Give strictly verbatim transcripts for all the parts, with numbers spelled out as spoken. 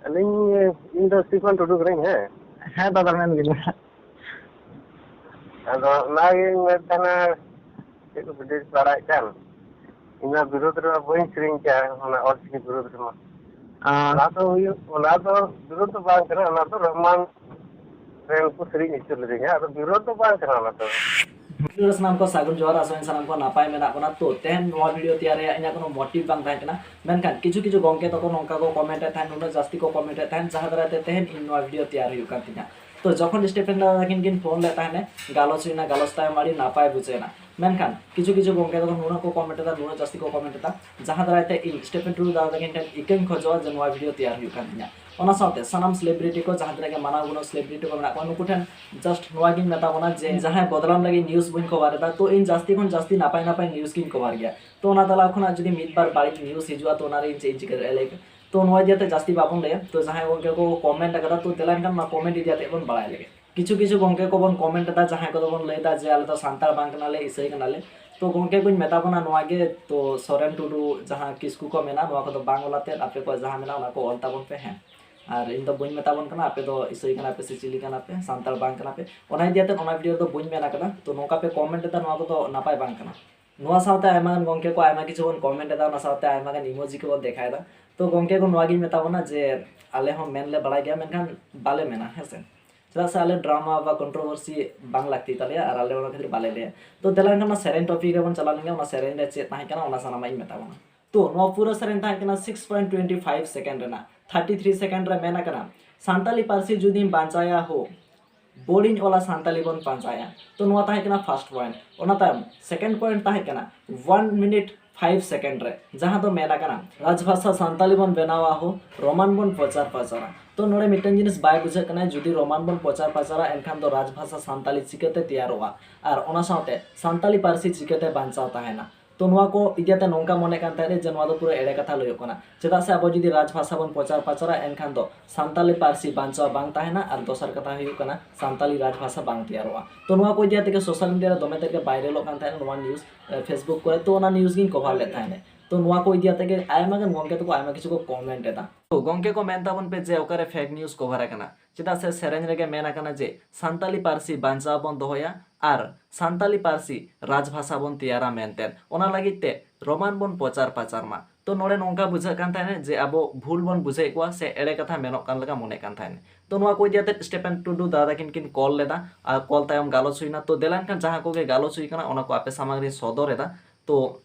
ᱟᱹᱞᱤᱧ, ᱤᱧ ᱫᱚ ᱥᱴᱤᱯᱷᱟᱱ ᱴᱩᱰᱩ ᱠᱟᱹᱱᱟᱹᱧ, ᱦᱮᱸ᱾ ᱦᱮᱸ ᱫᱟᱫᱟ, ᱢᱮᱱ ᱵᱤᱱ᱾ ᱟᱫᱚ ᱚᱱᱟᱜᱤᱧ ᱢᱮᱱ ᱛᱟᱦᱮᱱᱟ, ᱪᱮᱫ ᱠᱚ ᱵᱤᱰᱤ ᱵᱟᱲᱟᱭᱮᱫ ᱠᱟᱱ, ᱤᱧ ᱢᱟ ᱵᱤᱨᱳᱫᱷ ᱨᱮᱢᱟ ᱵᱟᱹᱧ ᱥᱮᱨᱮᱧ ᱠᱮᱭᱟ, ᱚᱱᱟ ᱚᱞᱪᱤᱠᱤ ᱵᱤᱨᱳᱫᱷ ᱨᱮᱢᱟ᱾ ᱟᱨ ᱚᱱᱟ ᱫᱚ ᱦᱩᱭᱩᱜ, ᱚᱱᱟ ᱫᱚ ᱵᱤᱨᱳᱫᱷ ᱫᱚ ᱵᱟᱝ ᱠᱟᱱᱟ, ᱚᱱᱟ ᱫᱚ ᱨᱚᱦᱢᱟᱱ ᱨᱮᱱ ᱠᱚ ᱥᱮᱨᱮᱧ ᱦᱚᱪᱚ ᱞᱤᱫᱤᱧᱟ, ᱟᱫᱚ ᱵᱤᱨᱳᱫᱷ ᱫᱚ ᱵᱟᱝ ᱠᱟᱱᱟ ᱚᱱᱟ ᱫᱚ᱾ ᱵᱷᱤᱰᱤᱭᱳ ᱨᱮ ᱥᱟᱱᱟᱢ ᱠᱚ ᱥᱟᱹᱜᱩᱱ ᱡᱚᱦᱟᱨ, ᱟᱥᱚᱜ ᱟᱹᱧ ᱥᱟᱱᱟᱢ ᱠᱚ ᱱᱟᱯᱟᱭ ᱢᱮᱱᱟᱜ ᱵᱚᱱᱟ᱾ ᱛᱚ, ᱛᱮᱦᱮᱧ ᱱᱚᱣᱟ ᱵᱷᱤᱰᱤᱭᱳ ᱛᱮᱭᱟᱨ ᱨᱮᱭᱟᱜ ᱤᱧᱟᱹᱜ ᱠᱳᱱᱳ ᱢᱳᱴᱤᱵᱷ ᱵᱟᱝ ᱛᱟᱦᱮᱸ ᱠᱟᱱᱟ, ᱢᱮᱱᱠᱷᱟᱱ ᱠᱤᱪᱷᱩ ᱠᱤᱪᱷᱩ ᱜᱚᱝᱠᱮ ᱛᱟᱠᱚ ᱱᱚᱝᱠᱟ ᱠᱚ ᱠᱚᱢᱮᱱᱴ ᱮᱫ ᱛᱟᱦᱮᱸᱫ, ᱱᱩᱱᱟᱹᱜ ᱡᱟᱹᱥᱛᱤ ᱠᱚ ᱠᱚᱢᱮᱱᱴ ᱮᱫ ᱛᱟᱦᱮᱸᱫ, ᱡᱟᱦᱟᱸ ᱫᱟᱨᱟᱭ ᱛᱮ ᱛᱮᱦᱮᱧ ᱤᱧ ᱱᱚᱣᱟ ᱵᱷᱤᱰᱤᱭᱳ ᱛᱮᱭᱟᱨ ᱦᱩᱭᱩᱜ ᱠᱟᱱ ᱛᱤᱧᱟ᱾ ᱛᱚ, ᱡᱚᱠᱷᱚᱱ ᱥᱴᱤᱯᱷᱮᱱ ᱫᱟᱫᱟ ᱛᱟᱹᱠᱤᱱ ᱠᱤᱱ ᱯᱷᱳᱱ ᱞᱮᱫ ᱛᱟᱦᱮᱸᱱᱟ, ᱜᱟᱞᱚᱪ ᱦᱩᱭᱱᱟ, ᱜᱟᱞᱚᱪ ᱛᱟᱭᱚᱢ ᱟᱹᱰᱤ ᱱᱟᱯᱟᱭ ᱵᱩᱡᱷᱟᱹᱣ ᱮᱱᱟ, ᱢᱮᱱᱠᱷᱟᱱ ᱠᱤᱪᱷᱩ ᱠᱤᱪᱷᱩ ᱜᱚᱝᱠᱮ ᱛᱟᱠᱚ ᱱᱩᱱᱟᱹᱜ ᱠᱚ ᱠᱚᱢᱮᱱᱴ ᱮᱫᱟ, ᱱᱩᱱᱟᱹᱜ ᱡᱟᱹᱥᱛᱤ ᱠᱚ ᱠᱚᱢᱮᱱᱴ ᱮᱫᱟ, ᱡᱟᱦᱟᱸ ᱫᱟᱨᱟᱭ ᱛᱮ ᱤᱧ ᱥᱴᱤᱯᱷᱮᱱ ᱴᱩᱰᱩ ᱫᱟᱫᱟ ᱛᱟᱹᱠᱤᱱ ᱴᱷᱮᱱ ᱤᱠᱟᱹᱧ ᱠᱷᱚᱡᱚᱜᱼᱟ ᱡᱮ ᱱᱚᱣᱟ ᱵᱷᱤᱰᱤᱭᱳ ᱛᱮᱭᱟᱨ ᱦᱩᱭᱩᱜ ᱠᱟᱱ ᱛᱤᱧᱟ᱾ ᱚᱱᱟ ᱥᱟᱶᱛᱮ ᱥᱟᱱᱟᱢ ᱥᱮᱞᱤᱵᱨᱤᱴᱤ ᱠᱚ, ᱡᱟᱦᱟᱸ ᱛᱤᱱᱟᱹᱜ ᱜᱮ ᱢᱟᱱᱟᱣ ᱜᱩᱱᱟᱹᱣ ᱥᱮᱞᱤᱵᱨᱤᱴᱤ ᱠᱚ ᱢᱮᱱᱟᱜ ᱠᱚᱣᱟ, ᱱᱩᱠᱩ ᱴᱷᱮᱱ ᱡᱟᱥᱴ ᱱᱚᱣᱟ ᱜᱤᱧ ᱢᱮᱛᱟ ᱵᱚᱱᱟ ᱡᱮ ᱡᱟᱦᱟᱸᱭ ᱵᱚᱫᱱᱟᱢ ᱞᱟᱹᱜᱤᱫ ᱱᱤᱭᱩᱡᱽ ᱵᱟᱹᱧ ᱠᱚᱵᱷᱟᱨ ᱮᱫᱟ, ᱛᱚ ᱤᱧ ᱡᱟᱹᱥᱛᱤ ᱠᱷᱚᱱ ᱡᱟᱹᱥᱛᱤ ᱱᱟᱯᱟᱭ ᱱᱟᱯᱟᱭ ᱱᱤᱭᱩᱡᱽ ᱜᱤᱧ ᱠᱚᱵᱷᱟᱨ ᱜᱮᱭᱟ᱾ ᱛᱚ ᱚᱱᱟ ᱛᱟᱞᱟ ᱠᱷᱚᱱᱟᱜ ᱡᱩᱫᱤ ᱢᱤᱫ ᱵᱟᱨ ᱵᱟᱹᱲᱤᱡ ᱱᱤᱭᱩᱡᱽ ᱦᱤᱡᱩᱜᱼᱟ, ᱛᱚ ᱚᱱᱟ ᱨᱮ ᱤᱧ ᱪᱮᱫ ᱤᱧ ᱪᱤᱠᱟᱹ ᱫᱟᱲᱮᱭᱟᱜᱼᱟ, ᱞᱟᱹᱭ ᱯᱮ? ᱛᱚ ᱱᱚᱣᱟ ᱤᱫᱤ ᱠᱟᱛᱮ ᱡᱟᱹᱥᱛᱤ ᱵᱟᱵᱚᱱ ᱞᱟᱹᱭᱟ᱾ ᱛᱚ ᱡᱟᱦᱟᱸᱭ ᱜᱚᱝᱠᱮ ᱠᱚ ᱠᱚᱢᱮᱱᱴ ᱟᱠᱟᱫᱟ, ᱛᱚ ᱫᱮᱞᱟ ᱮᱱᱠᱷᱟᱱ ᱚᱱᱟ ᱠᱚᱢᱮᱱᱴ ᱤᱫᱤ ᱠᱟᱛᱮ ᱵᱚᱱ ᱵᱟᱲᱟᱭ ᱞᱮᱜᱮ᱾ ᱠᱤᱪᱷᱩ ᱠᱤᱪᱷᱩ ᱜᱚᱝᱠᱮ ᱠᱚᱵᱚᱱ ᱠᱚᱢᱮᱱᱴ ᱮᱫᱟ, ᱡᱟᱦᱟᱸᱭ ᱠᱚᱫᱚ ᱵᱚᱱ ᱞᱟᱹᱭ ᱮᱫᱟ ᱡᱮ ᱟᱞᱮ ᱫᱚ ᱥᱟᱱᱛᱟᱲ ᱵᱟᱝ ᱠᱟᱱᱟᱞᱮ, ᱤᱥᱟᱹᱭ ᱠᱟᱱᱟᱞᱮ᱾ ᱛᱚ ᱜᱚᱝᱠᱮ ᱠᱚᱧ ᱢᱮᱛᱟ ᱵᱚᱱᱟ ᱱᱚᱣᱟ ᱜᱮ, ᱛᱚ ᱥᱚᱨᱮᱱ, ᱴᱩᱰᱩ, ᱡᱟᱦᱟᱸ ᱠᱤᱥᱠᱩ ᱠᱚ ᱢᱮᱱᱟᱜᱼᱟ, ᱱᱚᱣᱟ ᱠᱚᱫᱚ ᱵᱟᱝ ᱚᱞ ᱟᱛᱮᱫ ᱟᱯᱮ ᱠᱚᱣᱟᱜ ᱡᱟᱦᱟᱸ ᱢᱮᱱᱟᱜᱼᱟ ᱚᱱᱟ ᱠᱚ ᱚᱞ ᱛᱟᱵᱚᱱ ᱯᱮ, ᱦᱮᱸ᱾ ᱟᱨ ᱤᱧ ᱫᱚ ᱵᱟᱹᱧ ᱢᱮᱛᱟ ᱵᱚᱱ ᱠᱟᱱᱟ ᱟᱯᱮ ᱫᱚ ᱤᱥᱟᱹᱭ ᱠᱟᱱᱟ ᱯᱮ ᱥᱮ ᱪᱤᱞᱤ ᱠᱟᱱᱟ ᱯᱮ, ᱥᱟᱱᱛᱟᱲ ᱵᱟᱝ ᱠᱟᱱᱟ ᱯᱮ᱾ ᱚᱱᱟ ᱤᱫᱤ ᱠᱟᱛᱮ ᱚᱱᱟ ᱵᱷᱤᱰᱤᱭᱳ ᱨᱮᱫᱚ ᱵᱟᱹᱧ ᱢᱮᱱ ᱟᱠᱟᱫᱟ᱾ ᱛᱚ ᱱᱚᱝᱠᱟ ᱯᱮ ᱠᱚᱢᱮᱱᱴ ᱮᱫᱟ, ᱱᱚᱣᱟ ᱠᱚᱫᱚ ᱱᱟᱯᱟᱭ ᱵᱟᱝ ᱠᱟᱱᱟ᱾ ᱱᱚᱣᱟ ᱥᱟᱶᱛᱮ ᱟᱭᱢᱟ ᱜᱟᱱ ᱜᱚᱝᱠᱮ ᱠᱚ ᱟᱭᱢᱟ ᱠᱤᱪᱷᱩ ᱵᱚᱱ ᱠᱚᱢᱮᱱᱴ ᱮᱫᱟ, ᱚᱱᱟ ᱥᱟᱶᱛᱮ ᱟᱭᱢᱟ ᱜᱟᱱ ᱤᱢᱳᱡᱤ ᱠᱚᱵᱚᱱ ᱫᱮᱠᱷᱟᱣ ᱮᱫᱟ᱾ ᱛᱚ ᱜᱚᱝᱠᱮ ᱠᱚ ᱱᱚᱣᱟ ᱜᱤᱧ ᱢᱮᱛᱟ ᱵᱚᱱᱟ ᱡᱮ ᱟᱞᱮ ᱦᱚᱸ ᱢᱮᱱ ᱞᱮ ᱵᱟᱲᱟᱭ ᱜᱮᱭᱟ, ᱢᱮᱱᱠᱷᱟᱱ ᱵᱟᱞᱮ ᱢᱮᱱᱟ, ᱦᱮᱸ ᱥᱮ᱾ ᱪᱮᱫᱟᱜ ᱥᱮ ᱟᱞᱮ ᱰᱨᱟᱢᱟ ᱵᱟ ᱠᱚᱱᱴᱨᱳᱵᱷᱟᱨᱥᱤ ᱵᱟᱝ ᱞᱟᱹᱠᱛᱤ ᱛᱟᱞᱮᱭᱟ ᱟᱨ ᱟᱞᱮ ᱚᱱᱟ ᱠᱷᱟᱹᱛᱤᱨ ᱵᱟᱞᱮ ᱞᱟᱹᱭᱟ᱾ ᱛᱚ ᱫᱮᱞᱟ ᱮᱱᱠᱷᱟᱱ ᱚᱱᱟ ᱥᱮᱨᱮᱧ ᱴᱚᱯᱤᱠ ᱨᱮᱵᱚᱱ ᱪᱟᱞᱟᱣ ᱞᱮᱱᱜᱮ, ᱚᱱᱟ ᱥᱮᱨᱮᱧ ᱨᱮ ᱪᱮᱫ ᱛᱟᱦᱮᱸ ᱠᱟᱱᱟ ᱚᱱᱟ ᱥᱟᱱᱟᱢᱟᱜ ᱤᱧ ᱢᱮᱛᱟ ᱵᱚᱱᱟ᱾ ᱛᱚ ᱱᱚᱣᱟ ᱯᱩᱨᱟᱹ ᱥᱮᱨᱮᱧ ᱛᱟᱦᱮᱸ ᱠᱟᱱᱟ six point twenty five second ᱨᱮᱱᱟᱜ᱾ Thirty three second ᱨᱮ ᱢᱮᱱ ᱟᱠᱟᱱᱟ, ᱥᱟᱱᱛᱟᱞᱤ ᱯᱟᱹᱨᱥᱤ ᱡᱩᱫᱤᱢ ᱵᱟᱧᱪᱟᱭᱟ ᱦᱳ, ᱵᱳᱲᱤᱧ ᱚᱞᱟ ᱥᱟᱱᱛᱟᱞᱤ ᱵᱚᱱ ᱯᱟᱸᱡᱟᱭᱟ᱾ ᱛᱚ ᱱᱚᱣᱟ ᱛᱟᱦᱮᱸ ᱠᱟᱱᱟ ᱯᱷᱟᱨᱥᱴ ᱯᱚᱭᱮᱱᱴ᱾ ᱚᱱᱟ ᱛᱟᱭᱚᱢ ᱥᱮᱠᱮᱱᱰ ᱯᱚᱭᱮᱱᱴ ᱛᱟᱦᱮᱸ ᱠᱟᱱᱟ one minute five second ᱨᱮ, ᱡᱟᱦᱟᱸ ᱫᱚ ᱢᱮᱱ ᱟᱠᱟᱱᱟ, ᱨᱟᱡᱽᱵᱷᱟᱥᱟ ᱥᱟᱱᱛᱟᱞᱤ ᱵᱚᱱ ᱵᱮᱱᱟᱣᱟ ᱦᱳ, ᱨᱳᱢᱟᱱ ᱵᱚᱱ ᱯᱚᱪᱟᱨ ᱯᱟᱪᱟᱨᱟ᱾ ᱛᱚ ᱱᱚᱰᱮ ᱢᱤᱫᱴᱟᱝ ᱡᱤᱱᱤᱥ ᱵᱟᱭ ᱵᱩᱡᱷᱟᱹᱜ ᱠᱟᱱᱟ, ᱡᱩᱫᱤ ᱨᱳᱢᱟᱱ ᱵᱚᱱ ᱯᱚᱪᱟᱨ ᱯᱟᱪᱟᱨᱟ, ᱮᱱᱠᱷᱟᱱ ᱫᱚ ᱨᱟᱡᱽᱵᱷᱟᱥᱟ ᱥᱟᱱᱛᱟᱞᱤ ᱪᱤᱠᱟᱹᱛᱮ ᱛᱮᱭᱟᱨᱚᱜᱼᱟ ᱟᱨ ᱚᱱᱟ ᱥᱟᱶᱛᱮ ᱥᱟᱱᱛᱟᱞᱤ ᱯᱟᱹᱨᱥᱤ ᱪᱤᱠᱟᱹᱛᱮ ᱵᱟᱧᱪᱟᱣ ᱛᱟᱦᱮᱱᱟ? ᱛᱚ ᱱᱚᱣᱟ ᱠᱚ ᱤᱫᱤ ᱠᱟᱛᱮ ᱱᱚᱝᱠᱟ ᱢᱚᱱᱮᱜ ᱠᱟᱱ ᱛᱟᱦᱮᱸᱫ ᱡᱮ ᱱᱚᱣᱟ ᱫᱚ ᱯᱩᱨᱟᱹ ᱮᱲᱮ ᱠᱟᱛᱷᱟ ᱞᱟᱹᱭᱚᱜ ᱠᱟᱱᱟ᱾ ᱪᱮᱫᱟᱜ ᱥᱮ ᱟᱵᱚ ᱡᱩᱫᱤ ᱨᱟᱡᱽᱵᱷᱟᱥᱟ ᱵᱚᱱ ᱯᱚᱪᱟᱨ ᱯᱟᱪᱟᱨᱟ, ᱮᱱᱠᱷᱟᱱ ᱫᱚ ᱥᱟᱱᱛᱟᱞᱤ ᱯᱟᱹᱨᱥᱤ ᱵᱟᱧᱪᱟᱣ ᱵᱟᱝ ᱛᱟᱦᱮᱱᱟ ᱟᱨ ᱫᱚᱥᱟᱨ ᱠᱟᱛᱷᱟ ᱦᱩᱭᱩᱜ ᱠᱟᱱᱟ ᱥᱟᱱᱛᱟᱞᱤ ᱨᱟᱡᱽᱵᱷᱟᱥᱟ ᱵᱟᱝ ᱛᱮᱭᱟᱨᱚᱜᱼᱟ᱾ ᱛᱚ ᱱᱚᱣᱟ ᱠᱚ ᱤᱫᱤ ᱠᱟᱛᱮ ᱜᱮ ᱥᱳᱥᱟᱞ ᱢᱤᱰᱤᱭᱟ ᱨᱮ ᱫᱚᱢᱮ ᱛᱮᱫ ᱜᱮ ᱵᱟᱭᱨᱟᱞᱚᱜ ᱠᱟᱱ ᱛᱟᱦᱮᱸᱫ ᱱᱚᱣᱟ ᱱᱤᱭᱩᱡᱽ, ᱮ, ᱯᱷᱮᱥᱵᱩᱠ ᱠᱚᱨᱮ, ᱛᱚ ᱚᱱᱟ ᱱᱤᱭᱩᱡᱽ ᱜᱤᱧ ᱠᱚᱵᱷᱟᱨ ᱞᱮᱫ ᱛᱟᱦᱮᱸᱫ᱾ ᱛᱚ ᱱᱚᱣᱟ ᱠᱚ ᱤᱫᱤ ᱠᱟᱛᱮ ᱜᱮ ᱟᱭᱢᱟ ᱜᱟᱱ ᱜᱚᱢᱠᱮ ᱛᱟᱠᱚ ᱟᱭᱢᱟ ᱠᱤᱪᱷᱩ ᱠᱚ ᱠᱚᱢᱮᱱᱴ ᱮᱫᱟ᱾ ᱛᱚ ᱜᱚᱢᱠᱮ ᱠᱚ ᱢᱮᱱ ᱛᱟᱵᱚᱱ ᱯᱮ ᱡᱮ ᱚᱠᱟᱨᱮ ᱯᱷᱮᱠ ᱱᱤᱭᱩᱡ ᱠᱚᱵᱷᱟᱨ ᱟᱠᱟᱱᱟ, ᱪᱮᱫᱟᱜ ᱥᱮ ᱥᱮᱨᱮᱧ ᱨᱮᱜᱮ ᱢᱮᱱ ᱟᱠᱟᱱᱟ ᱡᱮ ᱥᱟᱱᱛᱟᱞᱤ ᱯᱟᱹᱨᱥᱤ ᱵᱟᱧᱪᱟᱣ ᱵᱚᱱ ᱫᱚᱦᱚᱭᱟ ᱟᱨ ᱥᱟᱱᱛᱟᱞᱤ ᱯᱟᱹᱨᱥᱤ ᱨᱟᱡᱽᱵᱷᱟᱥᱟ ᱵᱚᱱ ᱛᱮᱭᱟᱨᱟ ᱢᱮᱱᱛᱮ, ᱚᱱᱟ ᱞᱟᱹᱜᱤᱫ ᱛᱮ ᱨᱳᱢᱟᱱ ᱵᱚᱱ ᱯᱨᱚᱪᱟᱨ ᱯᱟᱪᱟᱨ ᱢᱟ᱾ ᱛᱚ ᱱᱚᱰᱮ ᱱᱚᱝᱠᱟ ᱵᱩᱡᱷᱟᱹᱜ ᱠᱟᱱ ᱛᱟᱦᱮᱱᱟ ᱡᱮ ᱟᱵᱚ ᱵᱷᱩᱞ ᱵᱚᱱ ᱵᱩᱡᱷᱟᱹᱣᱮᱫ ᱠᱚᱣᱟ ᱥᱮ ᱮᱲᱮ ᱠᱟᱛᱷᱟ ᱢᱮᱱᱚᱜ ᱠᱟᱱ ᱞᱮᱠᱟ ᱢᱚᱱᱮᱜ ᱠᱟᱱ ᱛᱟᱦᱮᱱᱟ᱾ ᱛᱚ ᱱᱚᱣᱟ ᱠᱚ ᱤᱫᱤ ᱠᱟᱛᱮ ᱥᱴᱤᱯᱷᱮᱱ ᱴᱩᱰᱩ ᱫᱟᱫᱟ ᱛᱟᱹᱠᱤᱱ ᱠᱤᱱ ᱠᱚᱞ ᱞᱮᱫᱟ ᱟᱨ ᱠᱚᱞ ᱛᱟᱭᱚᱢ ᱜᱟᱞᱚᱪ ᱦᱩᱭᱱᱟ᱾ ᱛᱚ ᱫᱮᱞᱟ ᱮᱱᱠᱷᱟᱱ ᱡᱟᱦᱟᱸ ᱠᱚᱜᱮ ᱜᱟᱞᱚᱪ ᱦᱩᱭ ᱠᱟᱱᱟ ᱚᱱᱟ ᱠᱚ ᱟᱯᱮ ᱥᱟᱢᱟᱝ ᱨᱤᱧ ᱥᱚᱫᱚᱨ ᱮᱫᱟ᱾ ᱛᱚ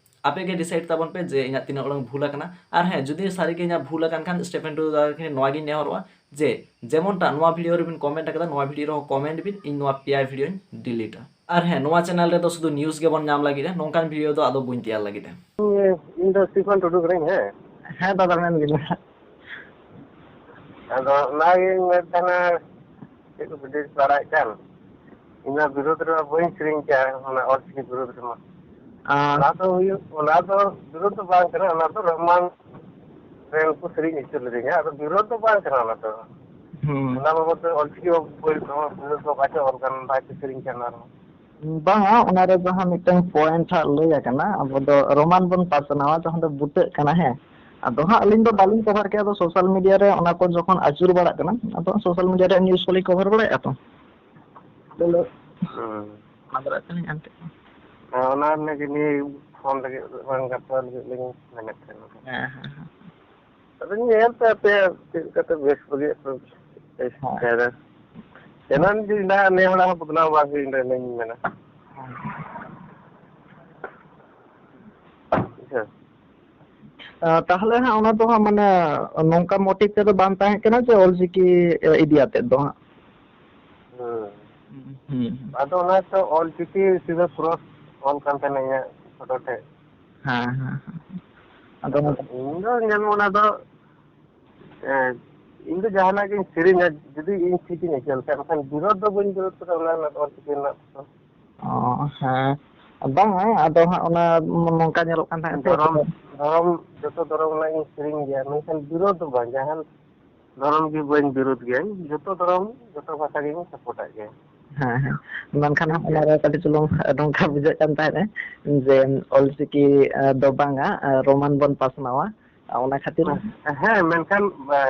ᱟᱯᱮ ᱜᱮ ᱰᱤᱥᱟᱭᱤᱰ ᱛᱟᱵᱚᱱ ᱯᱮ ᱡᱮ ᱤᱧᱟᱹᱜ ᱛᱤᱱᱟᱹᱜ ᱩᱰᱟᱹᱝ ᱵᱷᱩᱞ ᱟᱠᱟᱱᱟ᱾ ᱟᱨ ᱦᱮᱸ, ᱡᱩᱫᱤ ᱥᱟᱹᱨᱤ ᱜᱮ ᱤᱧᱟᱹᱜ ᱵᱷᱩᱞ ᱟᱠᱟᱱ ᱠᱷᱟᱱ ᱥᱴᱤᱯᱷᱮᱱ ᱴᱩᱰᱩ ᱫᱟᱫᱟ ᱛᱟᱹᱠᱤᱱ ᱱᱚᱣᱟ ᱜᱤᱧ ᱱᱮᱦᱚᱨᱚᱜᱼᱟ ᱡᱮ ᱡᱮᱢᱚᱱᱴᱟ ᱱᱚᱣᱟ ᱵᱷᱤᱰᱤᱭᱳ ᱨᱮᱵᱤᱱ ᱠᱚᱢᱮᱱᱴ ᱟᱠᱟᱫᱟ, ᱱᱚᱣᱟ ᱵᱷᱤᱰᱤᱭᱳ ᱨᱮᱦᱚᱸ ᱠᱚᱢᱮᱱᱴ ᱵᱤᱱ, ᱤᱧ ᱱᱚᱣᱟ ᱯᱮᱭᱟ ᱵᱷᱤᱰᱤᱭᱳᱧ ᱰᱤᱞᱤᱴᱟ᱾ ᱟᱨ ᱦᱮᱸ, ᱱᱚᱣᱟ ᱪᱮᱱᱮᱞ ᱨᱮᱫᱚ ᱥᱩᱫᱷᱩ ᱱᱤᱭᱩᱡᱽ ᱜᱮᱵᱚᱱ ᱧᱟᱢ ᱞᱟᱹᱜᱤᱫ, ᱱᱚᱝᱠᱟᱱ ᱵᱷᱤᱰᱤᱭᱳ ᱫᱚ ᱟᱫᱚ ᱵᱟᱹᱧ ᱛᱮᱭᱟᱨ ᱞᱟᱹᱜᱤᱫ᱾ ᱤᱧ ᱫᱚ ᱥᱴᱤᱯᱷᱮᱱ ᱴᱩᱰᱩ ᱠᱟᱹᱱᱟᱹᱧ, ᱦᱮᱸ᱾ ᱦᱮᱸ ᱫᱟᱫᱟ, ᱢᱮᱱ ᱵᱤᱱ᱾ ᱟᱫᱚ ᱚᱱᱟᱜᱤᱧ ᱢᱮᱱ ᱛᱟᱦᱮᱱᱟ, ᱪᱮᱫ ᱠᱚ ᱵᱤᱰᱤᱭᱳ ᱵᱟᱲᱟᱭᱮᱫ ᱠᱟᱱ, ᱤᱧ ᱢᱟ ᱵᱤᱨᱳᱫᱷ ᱨᱮᱢᱟ ᱵᱟᱹᱧ ᱥᱮᱨᱮᱧ ᱠᱮᱭᱟ, ᱚᱱᱟ ᱚᱞᱪᱤᱠᱤ ᱵᱤᱨᱳᱫᱷ ᱨᱮᱢᱟ᱾ ᱟᱨ ᱚᱱᱟ ᱫᱚ ᱦᱩᱭᱩᱜ, ᱚᱱᱟ ᱫᱚ ᱵᱤᱨᱳᱫᱷ ᱫᱚ ᱵᱟᱝ ᱠᱟᱱᱟ, ᱚᱱᱟ ᱫᱚ ᱨᱚᱦᱢᱟᱱ ᱨᱮᱱ ᱠᱚ ᱥᱮᱨᱮᱧ ᱦᱚᱪᱚ ᱞᱤᱫᱤᱧᱟ, ᱟᱫᱚ ᱵᱤᱨᱳᱫᱷ ᱫᱚ ᱵᱟᱝ ᱠᱟᱱᱟ ᱚᱱᱟ ᱫᱚ᱾ ᱦᱩᱸ᱾ ᱚᱱᱟ ᱵᱟᱵᱚᱫ ᱛᱮ ᱚᱞᱪᱤᱠᱤ ᱵᱳᱭ ᱠᱚᱦᱚᱸ ᱵᱤᱨᱳᱫᱷ ᱫᱚ ᱵᱟᱭ ᱚᱞ ᱠᱟᱱᱟ, ᱵᱟᱭ ᱥᱮᱨᱮᱧ ᱠᱟᱱᱟ ᱟᱨᱦᱚᱸ᱾ ᱵᱟᱝᱟ, ᱚᱱᱟᱨᱮ ᱡᱟᱦᱟᱸ ᱢᱤᱫᱴᱟᱝ ᱯᱚᱭᱮᱱᱴ ᱦᱟᱸᱜ ᱞᱟᱹᱭ ᱟᱠᱟᱱᱟ, ᱟᱵᱚ ᱫᱚ ᱨᱳᱢᱟᱱ ᱵᱚᱱ ᱯᱟᱥᱱᱟᱣᱟ, ᱡᱟᱦᱟᱸ ᱫᱚ ᱵᱩᱴᱟᱹᱜ ᱠᱟᱱᱟ, ᱦᱮᱸ᱾ ᱟᱫᱚ ᱦᱟᱸᱜ ᱟᱹᱞᱤᱧ ᱫᱚ ᱵᱟᱹᱞᱤᱧ ᱠᱚᱵᱷᱟᱨ ᱠᱮᱭᱟ, ᱟᱫᱚ ᱥᱳᱥᱟᱞ ᱢᱤᱰᱤᱭᱟ ᱨᱮ ᱚᱱᱟ ᱠᱚ ᱡᱚᱠᱷᱚᱱ ᱟᱹᱪᱩᱨ ᱵᱟᱲᱟᱜ ᱠᱟᱱᱟ, ᱟᱫᱚ ᱥᱳᱥᱟᱞ ᱢᱤᱰᱤᱭᱟ ᱨᱮ ᱱᱤᱭᱩᱡᱽ ᱠᱚᱞᱤᱧ ᱠᱚᱵᱷᱟᱨ ᱵᱟᱲᱟᱭᱮᱫᱼᱟ ᱛᱚ᱾ ᱦᱩᱸ᱾ ᱚᱱᱟ ᱫᱟᱨᱟᱭ ᱛᱮᱞᱤᱧ ᱮᱱᱛᱮ᱾ ᱦᱮᱸ, ᱚᱱᱟ ᱞᱟᱹᱜᱤᱫ ᱱᱤᱭᱟᱹ ᱯᱷᱳᱱ ᱞᱟᱹᱜᱤᱫ ᱵᱟᱝ ᱜᱟᱯᱟᱞ ᱞᱟᱹᱜᱤᱫ ᱞᱤᱧ ᱢᱮᱱᱮᱫ ᱛᱟᱦᱮᱱᱟ᱾ ᱦᱮᱸ, ᱦᱮᱸ, ᱦᱮᱸ᱾ ᱟᱫᱚ ᱧᱮᱞ ᱯᱮ ᱟᱯᱮ ᱪᱮᱫ ᱞᱮᱠᱟᱛᱮ ᱵᱮᱥ ᱵᱟᱹᱜᱤᱭᱟᱜ ᱯᱮ ᱦᱮᱸ᱾ ᱪᱮᱥᱴᱟᱭᱟ᱾ ᱪᱮᱱᱮᱞ ᱡᱩᱫᱤ ᱱᱟᱦᱟᱜ ᱱᱮ ᱦᱚᱲᱟᱜ ᱦᱚᱸ ᱵᱚᱫᱱᱟᱢ ᱵᱟᱝ ᱦᱩᱭ ᱞᱮᱱᱟ ᱤᱧ ᱢᱮᱱᱟ᱾ ᱦᱮᱸ᱾ ᱵᱩᱡᱷᱟᱹᱣ? ᱟᱸ, ᱛᱟᱦᱞᱮ ᱦᱟᱸᱜ ᱚᱱᱟ ᱫᱚ ᱦᱟᱸᱜ ᱢᱟᱱᱮ ᱱᱚᱝᱠᱟ ᱢᱚᱴᱤᱵᱷ ᱛᱮᱫᱚ ᱵᱟᱝ ᱛᱟᱦᱮᱸ ᱠᱟᱱᱟ ᱡᱮ ᱚᱞᱪᱤᱠᱤ ᱤᱫᱤ ᱟᱛᱮᱫ ᱫᱚ ᱦᱟᱸᱜ᱾ ᱦᱩᱸ᱾ ᱦᱩᱸ, ᱦᱩᱸ᱾ ᱟᱫᱚ ᱚᱱᱟ ᱛᱚ ᱚᱞᱪᱤᱠᱤ ᱥᱤᱫᱷᱟᱹ ᱠᱨᱚᱥ ᱚᱞ ᱠᱟᱱ ᱛᱟᱦᱮᱱᱟ ᱤᱧᱟᱹᱜ ᱯᱷᱳᱴᱳ ᱴᱷᱮᱡ᱾ ᱦᱮᱸ, ᱦᱮᱸ, ᱦᱮᱸ᱾ ᱟᱫᱚ ᱟᱫᱚ ᱤᱧ ᱫᱚ ᱧᱮᱞ ᱢᱮ ᱚᱱᱟ ᱫᱚ, ᱮᱸ, ᱤᱧ ᱫᱚ ᱡᱟᱦᱟᱱᱟᱜ ᱜᱤᱧ ᱥᱮᱨᱮᱧᱟ, ᱡᱩᱫᱤ ᱤᱧ ᱴᱷᱤᱠ ᱤᱧ ᱟᱹᱭᱠᱟᱹᱣ ᱞᱮᱠᱷᱟᱱ, ᱮᱱᱠᱷᱟᱱ ᱵᱤᱨᱳᱫᱷ ᱫᱚ ᱵᱟᱹᱧ ᱵᱤᱨᱳᱫᱷ ᱠᱟᱫᱟ ᱚᱱᱟ ᱨᱮᱱᱟᱜ ᱚᱞᱪᱤᱠᱤ ᱨᱮᱱᱟᱜ ᱫᱚ᱾ ᱚ, ᱦᱮᱸ᱾ ᱵᱟᱝᱟ, ᱟᱫᱚ ᱦᱟᱸᱜ ᱚᱱᱟ ᱱᱚᱝᱠᱟ ᱧᱮᱞᱚᱜ ᱠᱟᱱ ᱛᱟᱦᱮᱸᱫ ᱛᱚ᱾ ᱫᱷᱚᱨᱚᱢ, ᱫᱷᱚᱨᱚᱢ, ᱡᱚᱛᱚ ᱫᱷᱚᱨᱚᱢ ᱨᱮᱱᱟᱜ ᱤᱧ ᱥᱮᱨᱮᱧ ᱜᱮᱭᱟ, ᱢᱮᱱᱠᱷᱟᱱ ᱵᱤᱨᱳᱫᱷ ᱫᱚ ᱵᱟᱝ, ᱡᱟᱦᱟᱱ ᱫᱷᱚᱨᱚᱢ ᱜᱮ ᱵᱟᱹᱧ ᱵᱤᱨᱳᱫᱷ ᱜᱮᱭᱟᱧ, ᱡᱚᱛᱚ ᱫᱷᱚᱨᱚᱢ, ᱡᱚᱛᱚ ᱵᱷᱟᱥᱟ ᱜᱮᱧ ᱥᱟᱯᱳᱨᱴᱟᱜ ᱜᱮᱭᱟ᱾ ᱦᱮᱸ, ᱦᱮᱸ᱾ ᱢᱮᱱᱠᱷᱟᱱ ᱦᱟᱸᱜ ᱚᱱᱟᱨᱮ ᱠᱟᱹᱴᱤᱡ ᱪᱩᱞᱩᱝ ᱱᱚᱝᱠᱟ ᱵᱩᱡᱷᱟᱹᱜ ᱠᱟᱱ ᱛᱟᱦᱮᱸᱫ ᱡᱮ ᱚᱞᱪᱤᱠᱤ, ᱮ, ᱫᱚ ᱵᱟᱝᱟ, ᱮ, ᱨᱳᱢᱟᱱ ᱵᱚᱱ ᱯᱟᱥᱱᱟᱣᱟ᱾ ᱚᱱᱟ ᱠᱷᱟᱹᱛᱤᱨ ᱦᱮᱸ, ᱢᱮᱱᱠᱷᱟᱱ, ᱮ,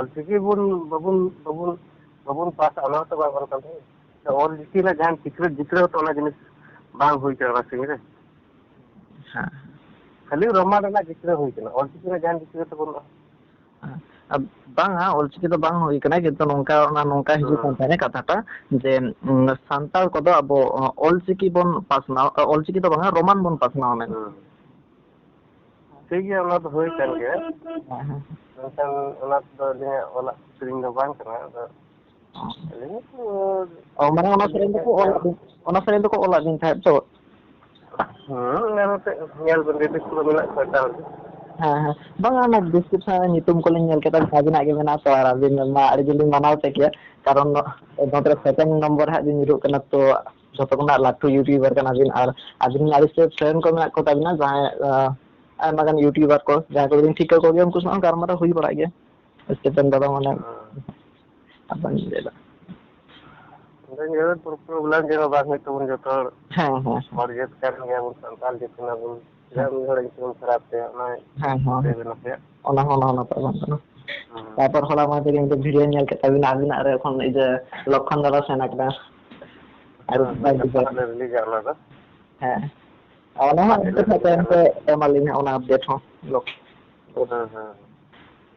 ᱚᱞᱪᱤᱠᱤ ᱵᱚᱱ, ᱵᱟᱵᱚᱱ, ᱵᱟᱵᱚᱱ, ᱵᱟᱵᱚᱱ ᱯᱟᱥᱟ, ᱚᱱᱟ ᱦᱚᱸᱛᱚ ᱵᱟᱝ ᱜᱟᱱᱚᱜ ᱠᱟᱱ ᱛᱟᱵᱚᱱᱟ᱾ ᱚᱞᱪᱤᱠᱤ ᱨᱮᱱᱟᱜ ᱡᱟᱦᱟᱸ ᱥᱤᱠᱷᱱᱟᱹᱛ ᱡᱤᱛᱠᱟᱹᱨ ᱦᱚᱸᱛᱚ ᱚᱱᱟ ᱡᱤᱱᱤᱥ ᱵᱟᱝ ᱦᱩᱭ ᱠᱟᱱᱟ ᱚᱱᱟ ᱥᱚᱢᱚᱭ ᱨᱮ᱾ ᱦᱮᱸ᱾ ᱠᱷᱟᱹᱞᱤ ᱨᱳᱢᱟᱱ ᱨᱮᱱᱟᱜ ᱡᱤᱛᱠᱟᱹᱨ ᱦᱩᱭ ᱠᱟᱱᱟ, ᱚᱞᱪᱤᱠᱤ ᱨᱮᱱᱟᱜ ᱡᱟᱦᱟᱸ ᱡᱤᱛᱠᱟᱹᱨ ᱛᱚ ᱵᱟᱹᱱᱩᱜᱼᱟ᱾ ᱦᱮᱸ᱾ ᱟᱨ ᱵᱟᱝᱟ, ᱚᱞᱪᱤᱠᱤ ᱫᱚ ᱵᱟᱝ ᱦᱩᱭ ᱠᱟᱱᱟ, ᱠᱤᱱᱛᱩ ᱱᱚᱝᱠᱟ, ᱚᱱᱟ ᱱᱚᱝᱠᱟ ᱦᱤᱡᱩᱜ ᱠᱟᱱ ᱦᱩᱸ᱾ ᱛᱟᱦᱮᱸᱱᱟ ᱠᱟᱛᱷᱟᱴᱟ ᱡᱮ, ᱩᱸ, ᱥᱟᱱᱛᱟᱲ ᱠᱚᱫᱚ ᱟᱵᱚ, ᱚ, ᱚᱞᱪᱤᱠᱤ ᱵᱚᱱ ᱯᱟᱥᱱᱟᱣ, ᱚᱞᱪᱤᱠᱤ ᱫᱚ ᱵᱟᱝᱟ, ᱨᱳᱢᱟᱱ ᱵᱚᱱ ᱯᱟᱥᱱᱟᱣᱟ ᱢᱮᱱᱛᱮ᱾ ᱦᱩᱸ᱾ ᱴᱷᱤᱠ ᱜᱮᱭᱟ, ᱚᱱᱟ ᱫᱚ ᱦᱩᱭ ᱠᱟᱱ ᱜᱮᱭᱟ᱾ ᱦᱮᱸ, ᱦᱮᱸ᱾ ᱢᱮᱱᱠᱷᱟᱱ ᱚᱱᱟ ᱫᱚ ᱟᱹᱞᱤᱧᱟᱜ ᱚᱞᱟᱜ ᱥᱮᱨᱮᱧ ᱫᱚ ᱵᱟᱝ ᱠᱟᱱᱟ, ᱟᱫᱚ ᱟᱹᱞᱤᱧ ᱦᱚᱸ ᱚ, ᱢᱟᱱᱮ ᱚᱱᱟ ᱥᱮᱨᱮᱧ ᱫᱚᱠᱚ ᱚᱞᱟᱫ ᱵᱤᱱ, ᱚᱱᱟ ᱥᱮᱨᱮᱧ ᱫᱚᱠᱚ ᱚᱞᱟᱫ ᱵᱤᱱ ᱛᱟᱦᱮᱸᱫ ᱛᱚ? ᱦᱩᱸ, ᱚᱱᱟ ᱦᱚᱛᱮ ᱧᱮᱞ ᱵᱤᱱ, ᱨᱤᱞᱤᱡᱽ ᱠᱚ ᱢᱮᱱᱟᱜ ᱠᱚᱣᱟ ᱮᱴᱟᱜ ᱦᱚᱲ ᱜᱮ᱾ ᱦᱮᱸ, ᱦᱮᱸ᱾ ᱵᱟᱝᱟ, ᱚᱱᱟ description ᱨᱮ ᱧᱩᱛᱩᱢ ᱠᱚᱞᱤᱧ ᱧᱮᱞ ᱠᱮᱫᱟ, ᱟᱹᱵᱤᱱᱟᱜ ᱜᱮ ᱢᱮᱱᱟᱜᱼᱟ ᱛᱚ, ᱟᱨ ᱟᱹᱵᱤᱱ ᱢᱟ ᱟᱹᱰᱤ ᱡᱳᱨ ᱞᱤᱧ ᱢᱟᱱᱟᱣ ᱯᱮ ᱠᱮᱭᱟ, ᱠᱟᱨᱚᱱ ᱱᱚᱛᱮ ᱨᱮ second number ᱦᱟᱸᱜ ᱵᱤᱱ ᱧᱩᱨᱩᱜ ᱠᱟᱱᱟ, ᱛᱚ ᱡᱷᱚᱛᱚ ᱠᱷᱚᱱᱟᱜ ᱞᱟᱹᱴᱩ YouTuber ᱠᱟᱱᱟ ᱵᱤᱱ, ᱟᱨ ᱟᱹᱵᱤᱱ ᱟᱹᱰᱤ ᱩᱥᱛᱟᱹᱨ fan ᱠᱚ ᱢᱮᱱᱟᱜ ᱠᱚ ᱛᱟᱵᱤᱱᱟ, ᱡᱟᱦᱟᱸᱭ, ᱟᱸ, ᱟᱭᱢᱟ ᱜᱟᱱ YouTuber ᱠᱚ, ᱡᱟᱦᱟᱸᱭ ᱠᱚ ᱵᱤᱱ ᱴᱷᱤᱠᱟᱹ ᱠᱚᱜᱮᱭᱟ, ᱩᱱᱠᱩ ᱥᱟᱶ ᱜᱟᱞᱢᱟᱨᱟᱣ ᱦᱩᱭ ᱵᱟᱲᱟᱜ ᱜᱮᱭᱟ᱾ ᱥᱴᱤᱯᱷᱮᱱ ᱫᱟᱫᱟ ᱢᱟᱱᱮ ᱦᱮᱸ᱾ ᱟᱫᱚᱧ ᱞᱟᱹᱭᱫᱟ᱾ ᱚᱸᱰᱮ ᱧᱮᱞ ᱯᱨᱚ-, problem ᱡᱮᱱᱚ ᱵᱟᱝ ᱦᱩᱭᱩᱜ ᱛᱟᱵᱚᱱ, ᱡᱚᱛᱚ ᱦᱚᱲ ᱦᱮᱸ, ᱦᱮᱸ, ᱦᱮᱸ᱾ ᱦᱚᱲ ᱡᱟᱹᱛ ᱠᱟᱱ ᱜᱮᱭᱟᱵᱚᱱ, ᱥᱟᱱᱛᱟᱲ ᱡᱟᱹᱛ ᱠᱟᱱᱟ ᱵᱚᱱ᱾ ᱪᱮᱫᱟᱜ ᱦᱮᱸ᱾ ᱢᱤᱫ ᱦᱚᱲᱟᱜ ᱧᱩᱛᱩᱢ ᱠᱷᱟᱨᱟᱯ ᱛᱟᱭᱟ? ᱚᱱᱟ ᱦᱮᱸ, ᱦᱮᱸ, ᱞᱟᱹᱭ ᱦᱮᱸ᱾ ᱵᱮᱱ ᱟᱯᱮᱭᱟᱜ᱾ ᱚᱱᱟ ᱦᱚᱸ, ᱚᱱᱟ ᱦᱚᱸ ᱱᱟᱯᱟᱭ ᱵᱟᱝ ᱠᱟᱱᱟ᱾ ᱦᱩᱸ᱾ ᱛᱟᱨᱯᱚᱨ ᱦᱚᱞᱟ ᱢᱟᱦᱫᱮᱨ ᱤᱧ ᱫᱚ video ᱧᱮᱞ ᱠᱮᱫ ᱛᱟᱵᱤᱱᱟ, ᱟᱹᱵᱤᱱᱟᱜ ᱨᱮ ᱮᱠᱷᱚᱱ ᱤᱭᱟᱹ ᱞᱚᱠᱠᱷᱚᱱ ᱫᱟᱫᱟ ᱥᱮᱱ ᱟᱠᱟᱱᱟ᱾ ᱟᱹᱰᱤ ᱦᱩᱸ, ᱦᱩᱸ, ᱱᱟᱯᱟᱭ ᱜᱟᱯᱟ video᱾ ᱦᱟᱸᱜ ᱞᱮ ᱨᱤᱞᱤᱡᱟ ᱚᱱᱟ ᱫᱚ᱾ ᱦᱮᱸ᱾ ᱚᱱᱟ ᱦᱚᱸ ᱜᱟᱯᱟ ᱟᱹᱰᱤ ᱛᱮᱞᱮ ᱛᱟᱭᱚᱢ ᱨᱤᱞᱤᱡᱟ ᱛᱮ ᱚᱱᱟ᱾ ᱮᱢᱟᱞᱤᱧ ᱦᱟᱸᱜ ᱚᱱᱟ update ᱦᱚᱸ᱾ ᱦᱩᱸ, ᱦᱩᱸ᱾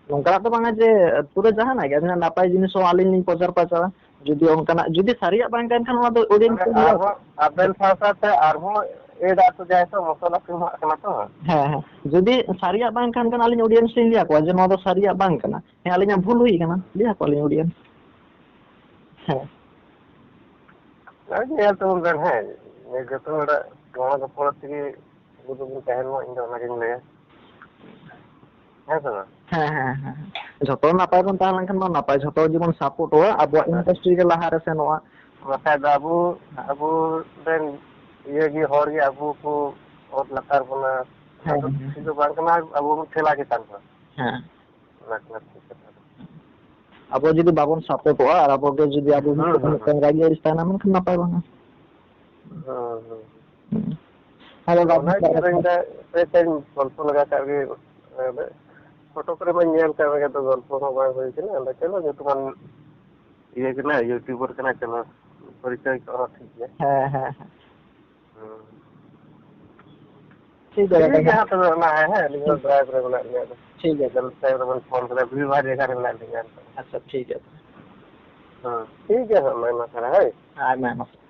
ᱱᱚᱝᱠᱟᱱᱟᱜ ᱫᱚ ᱵᱟᱝᱟ ᱡᱮ ᱯᱩᱨᱟᱹ ᱡᱟᱦᱟᱱᱟᱜ ᱜᱮ, ᱟᱹᱵᱤᱱᱟᱜ ᱱᱟᱯᱟᱭ ᱡᱤᱱᱤᱥ ᱦᱚᱸ ᱟᱹᱞᱤᱧ ᱞᱤᱧ ᱯᱨᱚᱪᱟᱨ ᱯᱨᱚᱪᱟᱨᱟ᱾ ᱡᱩᱫᱤ ᱚᱱᱠᱟᱱᱟᱜ, ᱡᱩᱫᱤ ᱥᱟᱹᱨᱤᱭᱟᱜ ᱵᱟᱝ ᱠᱟᱱ ᱠᱷᱟᱱ, ᱚᱱᱟ ᱫᱚ audience ᱢᱟᱱᱮ ᱠᱚ ᱧᱮᱞᱟ᱾ ᱟᱨᱦᱚᱸ ᱟᱵᱮᱱ ᱥᱟᱶ ᱥᱟᱶᱛᱮ ᱟᱨᱦᱚᱸ add ᱟᱠᱚ ᱡᱟᱦᱟᱸᱭ ᱠᱚ ᱢᱚᱥᱞᱟ ᱠᱚ ᱮᱢᱟᱜ ᱠᱟᱱᱟ ᱛᱚ᱾ ᱦᱮᱸ, ᱦᱮᱸ᱾ ᱡᱩᱫᱤ ᱥᱟᱹᱨᱤᱭᱟᱜ ᱵᱟᱝ ᱠᱟᱱ ᱠᱷᱟᱱ, ᱟᱹᱞᱤᱧ audience ᱞᱤᱧ ᱞᱟᱹᱭ ᱟᱠᱚᱣᱟ ᱡᱮ ᱱᱚᱣᱟ ᱫᱚ ᱥᱟᱹᱨᱤᱭᱟᱜ ᱵᱟᱝ ᱠᱟᱱᱟ᱾ ᱦᱮᱸ, ᱟᱹᱞᱤᱧᱟᱜ ᱵᱷᱩᱞ ᱦᱩᱭ ᱠᱟᱱᱟ, ᱞᱟᱹᱭ ᱟᱠᱚᱣᱟᱞᱤᱧ audience᱾ ᱦᱮᱸ᱾ ᱟᱨ ᱧᱮᱞ ᱛᱟᱵᱚᱱ ᱵᱮᱱ, ᱦᱮᱸ, ᱡᱚᱛᱚ ᱦᱚᱲᱟᱜ ᱜᱚᱲᱚ ᱜᱚᱯᱚᱲᱚ ᱛᱮᱜᱮ ᱟᱵᱚ ᱫᱚᱵᱚᱱ ᱛᱟᱦᱮᱱ ᱢᱟ, ᱤᱧ ᱫᱚ ᱚᱱᱟᱜᱤᱧ ᱞᱟᱹᱭᱟ᱾ ᱦᱮᱸ ᱥᱮ ᱵᱟᱝ? ᱦᱮᱸ, ᱦᱮᱸ, ᱦᱮᱸ, ᱦᱮᱸ᱾ ᱡᱷᱚᱛᱚ ᱱᱟᱯᱟᱭ ᱵᱚᱱ ᱛᱟᱦᱮᱸ ᱞᱮᱱᱠᱷᱟᱱ ᱢᱟ ᱱᱟᱯᱟᱭ, ᱡᱷᱚᱛᱚ ᱡᱩᱫᱤ ᱵᱚᱱ support ᱚᱜᱼᱟ, ᱟᱵᱚᱣᱟᱜ ᱦᱮᱸ᱾ Industry ᱜᱮ ᱞᱟᱦᱟ ᱨᱮ ᱥᱮᱱᱚᱜᱼᱟ᱾ ᱵᱟᱠᱷᱟᱡ ᱫᱚ ᱟᱵᱚ, ᱟᱵᱚ ᱨᱮᱱ ᱤᱭᱟᱹ ᱜᱮ ᱦᱚᱲ ᱜᱮ ᱟᱵᱚ ᱠᱚ ᱚᱛ ᱞᱟᱛᱟᱨ ᱵᱚᱱᱟ᱾ ᱦᱮᱸ, ᱟᱫᱚ ᱦᱮᱸ, ᱴᱷᱤᱠ ᱫᱚ ᱵᱟᱝ ᱠᱟᱱᱟ, ᱟᱵᱚ ᱵᱚᱱ ᱴᱷᱮᱞᱟ ᱪᱮᱛᱟᱱ ᱠᱚᱣᱟ᱾ ᱦᱮᱸ᱾ ᱚᱱᱟ ᱠᱟᱱᱟ ᱴᱷᱤᱠ ᱠᱟᱛᱷᱟ ᱫᱚ᱾ ᱟᱵᱚ ᱡᱩᱫᱤ ᱵᱟᱵᱚᱱ ᱥᱟᱯᱳᱨᱴᱚᱜᱼᱟ ᱟᱨ ᱟᱵᱚ ᱜᱮ ᱡᱩᱫᱤ ᱟᱵᱚ ᱦᱩᱸ, ᱦᱩᱸ, ᱢᱤᱫᱴᱟᱝ ᱦᱩᱸ᱾ ᱨᱟᱹᱜᱤ ᱟᱹᱲᱤᱥ ᱛᱟᱦᱮᱱᱟ, ᱢᱮᱱᱠᱷᱟᱱ ᱱᱟᱯᱟᱭ ᱵᱟᱝᱟ᱾ ᱦᱩᱸ, ᱦᱩᱸ᱾ ᱦᱩᱸ᱾ ᱟᱫᱚ ᱵᱟᱵᱚᱱ ᱚᱱᱟ ᱜᱮ ᱥᱟᱯᱳᱨᱴ ᱤᱧ ᱫᱚ ᱯᱮ ᱴᱟᱭᱤᱢ ᱜᱚᱞᱯᱚ ᱞᱟᱜᱟ ᱠᱟᱜ ᱜᱮ, ᱟᱫᱚ ᱯᱷᱳᱴᱳ ᱠᱚᱨᱮ ᱢᱟᱧ ᱧᱮᱞ ᱠᱟᱜ ᱢᱮᱜᱮ, ᱛᱚ ᱜᱚᱞᱯᱚ ᱦᱚᱸ ᱵᱟᱝ ᱦᱩᱭ ᱠᱟᱱᱟ᱾ ᱟᱫᱚ ᱪᱚᱞᱚ, ᱧᱩᱛᱩᱢᱟᱱ ᱤᱭᱟᱹ ᱠᱟᱱᱟ, ᱭᱩᱴᱩᱵᱟᱨ ᱠᱟᱱᱟ, ᱪᱚᱞᱚ, ᱯᱚᱨᱤᱪᱚᱭ ᱠᱚ ᱦᱚᱸ ᱴᱷᱤᱠ ᱜᱮᱭᱟ᱾ ᱦᱮᱸ, ᱦᱮᱸ, ᱦᱮᱸ᱾ ᱦᱩᱸ᱾ ᱴᱷᱤᱠ ᱜᱮᱭᱟ, ᱴᱷᱤᱠ ᱜᱮᱭᱟ, ᱦᱮᱸ᱾ ᱛᱚᱵᱮ ᱚᱱᱟ, ᱦᱮᱸ, ᱦᱮᱸ, ᱟᱹᱞᱤᱧ ᱦᱚᱸ ᱴᱷᱤᱠ᱾ ᱰᱨᱟᱭᱤᱵᱷ ᱨᱮ ᱢᱮᱱᱟᱜ ᱞᱤᱧᱟ᱾ ᱟᱫᱚ ᱴᱷᱤᱠ ᱜᱮᱭᱟ᱾ ᱴᱷᱤᱠ ᱜᱮᱭᱟ, ᱴᱟᱭᱤᱢ ᱨᱮᱵᱮᱱ ᱯᱷᱳᱱ ᱠᱮᱫᱟ, ᱵᱷᱤᱲ ᱵᱷᱟᱲ ᱡᱟᱭᱜᱟ ᱨᱮ ᱢᱮᱱᱟᱜ ᱞᱤᱧᱟ᱾ ᱟᱪᱪᱷᱟ, ᱴᱷᱤᱠ ᱜᱮᱭᱟ᱾ ᱦᱮᱸ, ᱴᱷᱤᱠ ᱜᱮᱭᱟ, ᱦᱟᱸᱜ, ᱢᱟ, ᱢᱟ, ᱛᱟᱦᱚᱞᱮ, ᱦᱳᱭ᱾ ᱟᱭᱢᱟ, ᱟᱭᱢᱟ ᱥᱟᱨᱦᱟᱣ᱾